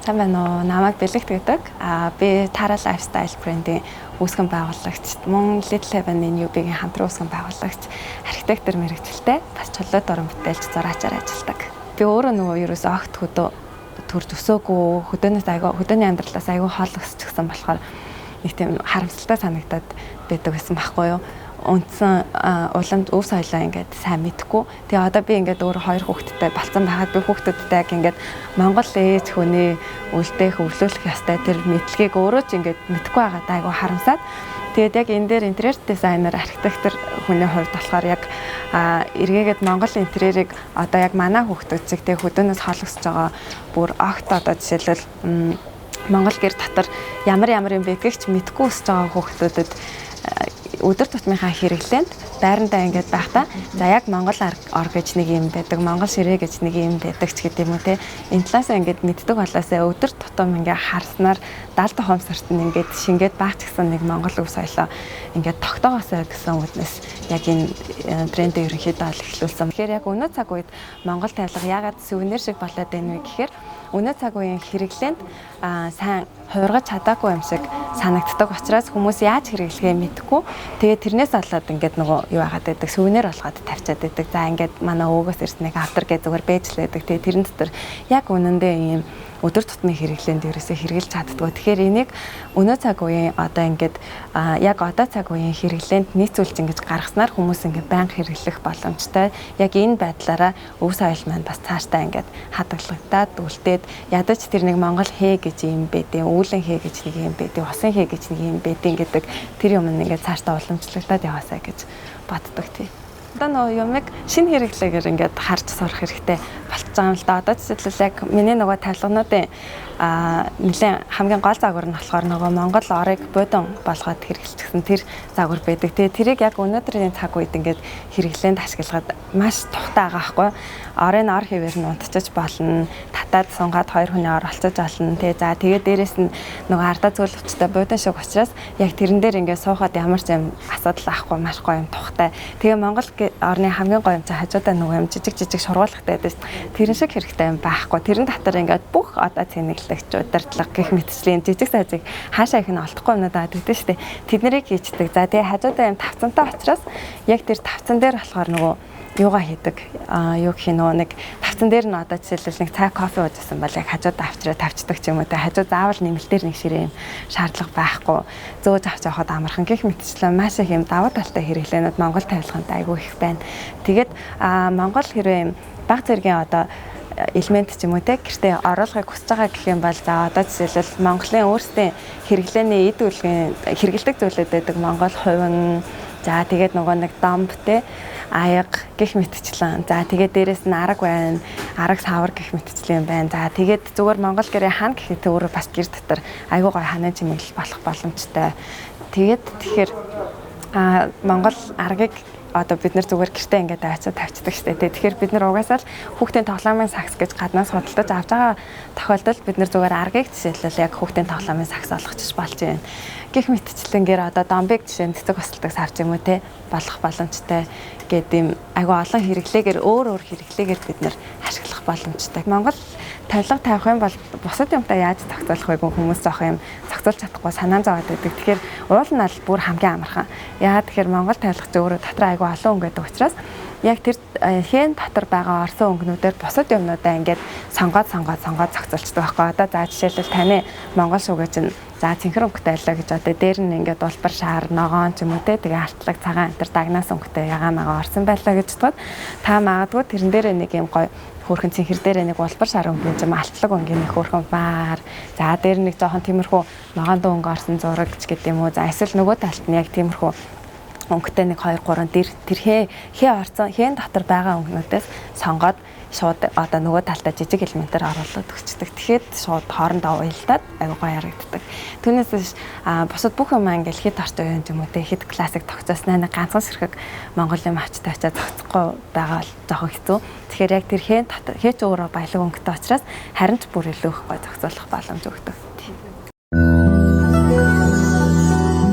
Сайн байна уу? Намайг Бэлэгт гэдэг. Би Tara Lifestyle брендийн үүсгэн байгуулагч, мөн Little Heaven UB-ийн хамтран үүсгэн байгуулагч, архитектор мэргэжилтэй, бас чулуу дуран бүтээлч, зураачаар ажилладаг. Би өөрөө нөгөө ерөөсөө огт хөдөө төрж өсөөгүй, хөдөөнөөс айгүй, хөдөөний амьдралаас айгүй хол өсчихсөн болохоор нэг тийм харамсалтай санагдаад байдаг байсан байхгүй юу? Үндсэн уламж өв соёлоо ингээд сайн мэдэхгүй. Тэгээ одоо би ингээд өөр хоёр хүүхэдтэй болцсон байхад би хүүхдүүдтэй яг ингээд Монгол ээж хүний үлдээх, өвлөөлөх ёстой тэр мэдлэгийг өөрөө ч ингээд мэдэхгүй байгаадаа айгүй харамсаад. Тэгээд яг энэ дээр интерьер дизайнер, архитектор хүний хувьд болохоор яг эргээгээд Монгол интерьерийг одоо яг манай хүүхдүүд шиг тэг хөдөөнөөс холгосж байгаа бүр огт одоо жишээлбэл Монгол гэр дотор ямар ямар юм байдгийг ч мэдэхгүй өсөж байгаа хүүхдүүдэд өдөр тутмынхаа хэрэглээнд байрандаа ингээд байхдаа за яг Монгол ор гэж нэг юм байдаг, Монгол ширээ гэж нэг юм байдаг ч гэдэг юм уу те. Энэ талаасаа ингээд мэддэг болоосаа өдөр тутам ингээд харснаар даалт ухамсарт нь ингээд шингээд баач гэсэн нэг Монгол өв соёлоо ингээд тогтоогоосаа гэсэн үднэс яг энэ брендээ ерөнхийдөө ол эхлүүлсэн. Тэгэхээр яг өнөө цаг үед Монгол тавилга яагаад сувенир шиг болоод байна вэ гэхээр өнөө цаг үеийн хэрэглээнд сайн хувиргаж чадаагүй юм шиг санагддаг учраас хүмүүс яаж хэрэглэхээ мэдэхгүй. Тэгээд тэрнээс болоод ингээд нөгөө юу яагаад байдаг, сувенир болгоод тавьчаад байдаг. За ингээд манай өвгөөс ирсэн нэг автор гэж зүгээр бэжлээдэг. Тэгээд тэрэн дотор яг үнэндээ ийм өдөр тутмын хэрэглээнд ерөөсөө хэрэглэж чаддгүй. Тэгэхээр энийг өнөө цаг үеийн одоо ингээд яг одоо цаг үеийн хэрэглээнд нийцүүлж ингэж гаргаснаар хүмүүс ингээд байнга хэрэглэх боломжтой. Яг энэ байдлаараа өв соёл маань бас цаашдаа ингээд хадгалагдаад үлдээд ядаж тэр нэг Монгол хээ гэж юм байдیں, үүлэн хээ гэж нэг юм байдیں, усын хээ гэж нэг юм байдیں гэдэг тэр юм ингээд цаашдаа уламжлагдаад яваасаа гэж боддог тий. Одоо нөгөө юмыг шинэ хэрэглээгээр ингээд харж сурах хэрэгтэй болчихж байгаа юм л да. Одоо жишээлбэл яг миний нөгөө тавилгануудын нэлээд хамгийн гол загвар нь болохоор нөгөө Монгол орыг буудан болгоод хэрэглэчихсэн тэр загвар байдаг. Тэгээ тэрийг яг өнөөдрийн цаг үед ингээд хэрэглээнд ашиглахад маш тухтай байгаа байхгүй. Орын ор хэвээр нь унтчих болно. Татаад сунгаад хоёр хүний ор олцож олно. Тэгээ за тэгээ дээрэс нь нөгөө ардаа зөөлөвчтэй буудан шиг учраас яг тэрэн дээр ингээд суухад ямар ч юм асуудал авахгүй маш гоё юм тухтай. Тэгээ Монгол орны хамгийн гоё юм чи хажуудаа нөгөө юм жижиг жижиг шургуулгатай байдаг. Тэрэн шиг хэрэгтэй юм байхгүй. Тэрэн дотор ингээд бүх одоо цэнэглэгч, удирдлага гэх мэтчлийн жижиг сажиг хаашаа их нь олдохгүй юмнууд аваад өгдөө штэ. Тэднийг хийчдэг. За тэгээ хажуудаа юм тавцантай учраас яг тэр тавцан дээр болохоор нөгөө юугаа хийдэг. Юу гэх юм нөгөө нэг тавцан дээр нь одоо жишээлбэл нэг цай кофе уужсэн бол яг хажуудаа авчраа тавьчихдаг ч юм уу те. Хажуу заавал нэмэлтээр нэг ширээ юм шаардлага байхгүй. Зөөж авч явахад амархан гэх мэтчлэн маш их юм давуу талтай хэрэглээнүүд Монгол тавилганд айгүй их байна. Тэгээд Монгол хэрвээ юм баг зэргийн одоо элемент ч юм уу те гэртээ оруулахыг хүсэж байгаа гэх юм бол за одоо жишээлбэл Монголын өөрсдийн хэрэглээний эд үлгийн хэрэглэдэг зүйлүүд байдаг. Монгол хувин, за тэгээд нөгөө нэг домб те, аяга гэх мэтчлэн. За тэгээд дээрэс нь араг байна. Араг савар гэх мэтчлэн байна. За тэгээд зүгээр Монгол гэрээ хан гэхэд өөрөө бас гэр дотор айгүй гоё ханы чимэглэл болох боломжтой. Тэгээд тэгэхээр Монгол аргийг одоо бид нэр зүгээр гэртээ ингээд аваачаад тавьчихдаг штэ. Тэгэхээр бид нэр угаасаа л хүүхдийн тоглоомын сакс гэж гаднаас худалдаж авч байгаа тохиолдолд бид нэр зүгээр аргийг жишээлбэл яг хүүхдийн тоглоомын сакс олгочих болж байна. Гэх мэтчлэнгээр одоо домбыг жишээ нь цэцэг босолдог савч юм уу те болох боломжтой гэдэг юм айгүй олон хэрэглээгээр өөр өөр хэрэглээгээр бид нэр ашиглах боломжтой. Монгол тавилга тавих юм бол бусад юмтай яаж зохицуулах вэ гэх хүмүүс жоох юм зохицуулж чадахгүй санаа зовоод байдаг. Тэгэхээр уул нь аль бүр хамгийн амархан. Яагаад тэгэхээр Монгол тавилга чи өөрөө дотор айгүй олон өнгө байдаг учраас яг тэр хэн дотор байгаа орсон өнгөнүүдээр бусад юмнуудаа ингээд сонгоод сонгоод сонгоод зохицуулчихдаг байхгүй. Одоо за жишээлбэл таны Монгол шүүгээ чинь за цэнхэр өнгөтэй байлаа гэж одоо дээр нь ингээд улбар шар, ногоон ч юм уу те тэгээ алтлаг цагаан энэ төр дагнаас өнгөтэй ягаан магаа орсон байлаа гэж бодоход та магадгүй тэрэн дээрээ нэг юм гоё хөөрхөн цэнхэр дээрээ нэг улбар шар өнгөний юм алтлаг өнгийн нэг хөөрхөн баар за дээр нэг жоохон тиймэрхүү ногоон дуу өнгө орсон зураг ч гэдэг юм уу за эсвэл нөгөө талд нь яг тиймэрхүү өнгөтэй нэг 2 3 дэр тэр хээ орсон хэн дотор байгаа өнгөнүүдээс сонгоод шууд одоо нөгөө талдаа жижиг элементээр оруулаад өгчдөг. Тэгэхэд шууд хоорондоо уялдаад аягүй гоё харагддаг. Түүнээс биш бусад бүх юм ингээл хэд ортой юм юм уу те хэд классик тогтцоосноо нэг ганцхан сэрхэг Монгол юм авчтай очиад зохицохгүй байгаа бол жоохон хэцүү. Тэгэхээр яг тэр хэн дотор хээ ч өөрөө баялаг өнгөтэй учраас харин ч бүр илүү их гоё зохицуулах боломж өгдөг.